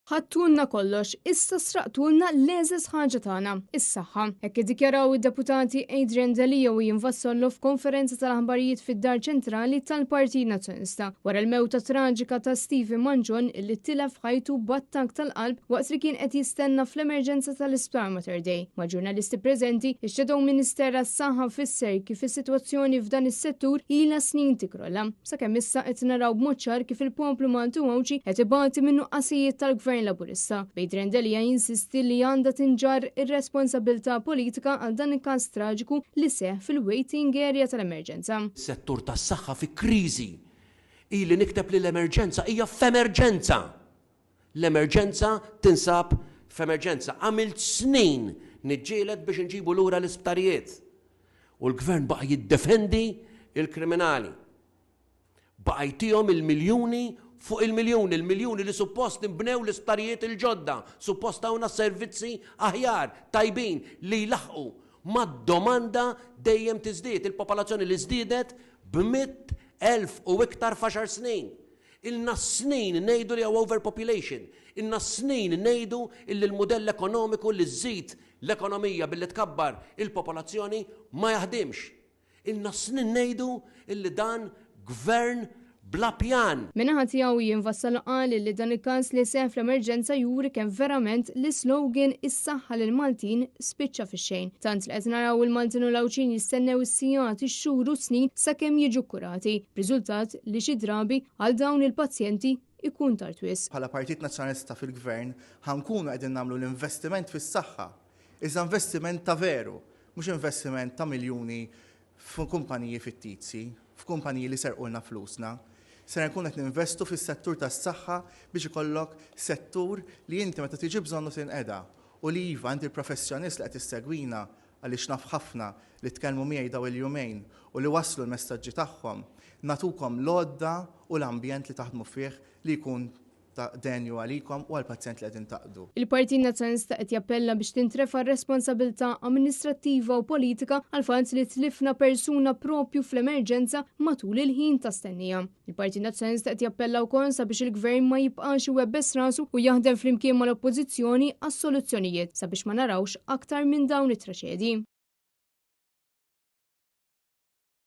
Ħadtulna kollox, issa sraqtulna l-egħżeż ħaġa tagħna, is-saħħa. Hekk iddikjaraw id-deputati Adrian Delia u Ian Vassallo f'konferenza tal-aħbarijiet fid-Dar Ċentrali tal-Partit Nazzjonalista wara l-mewta traġika ta' Stephen Mangion illi tilef ħajtu b'attakk tal-qalb waqt li kien qed jistenna fl-emerġenza tal-Isptar Mater Dei. Ma' ġurnalisti preżenti, ix-Shadow Minister għas-Saħħa fisser kif is-sitwazzjoni f'dan is-settur ilha snin tikrolla. Sakemm issa qed naraw b'mod ċar kif il-poplu Malti u Għawdxi qed ibati minn nuqqasijiet tal-Gvern Laburista. B'Adrian Delia jinsisti li għandha tinġarr ir-responsabbiltà politika għal dan il-każ traġiku li seħħ fil-waiting area tal-emerġenza. Settur tas-saħħa fi kriżi. Ili nikteb li l-emerġenza hija f'emerġenza. L-emerġenza tinsab f'emerġenza. Għamilt snin niġġieled biex inġibu lura l-isptarijiet. U l-Gvern baqa' jiddefendi l-kriminali. Baqa' jtihom il-miljuni fuq il-miljuni, il-miljuni li suppost inbnew l-isptarijiet il-ġodda, suppost tawna servizzi aħjar, tajbin, li jlaħħqu mad-domanda dejjem tiżdied, il-popolazzjoni li żdiedet b'100,000 u iktar f'għaxar snin. Ilna snin ngħidu li hawn overpopulation. Ilna snin ngħidu illi l-mudell ekonomiku li żżid l-ekonomija billi tkabbar il-popolazzjoni ma jaħdimx. Ilna snin ngħidu illi dan gvern bla pjan. Min-naħa tiegħu Ian Vassallo qal illi dan il-każ li seħħ fl-emerġenza juri kemm verament l-islogan is-saħħa lill-Maltin spiċċa fix-xejn. Tant li qed naraw il-Maltin u l-Għawdxin jistennew is-sigħat, ix-xhur u s-snin sakemm jiġu kkurati, b'riżultat li xi drabi għal dawn il-pazjenti jkun tard wisq. Bħala Partit Nazzjonalista fil-Gvern ħa nkunu qegħdin nagħmlu l-investiment fis-saħħa, iżda investiment ta' veru, mhux investiment ta' miljuni f'kumpaniji fittizji, f'kumpaniji li serqulna flusna. Ser nkunu qed ninvestu fis-settur tas-saħħa biex ikollok settur li inti meta tiġi bżonnu tinqeda u li iva inti l-professjonist li qed issegwina għaliex naf ħafna li tkellmu miegħi dawn il-jumejn u li wasslu l-messaġġi tagħhom, nagħtukom l-għodda u l-ambjent li taħdmu fih li jkun ta' denju għalikom u għall-pazjent li qegħdin taqdu. Il-Partit Nazzjonalista qed jappella biex tintrefa' r-responsabilità amministrattiva u politika għall-fatt li tlifna persuna propju fl-emerġenza matul il-ħin ta' stennija. Il-Partit Nazzjonalista qed jappella wkoll sabiex il-Gvern ma jibqax iwebbes rasu u jaħdem flimkien mal-Oppożizzjoni għas-soluzzjonijiet sabiex ma narawx aktar minn dawn it-traċedji.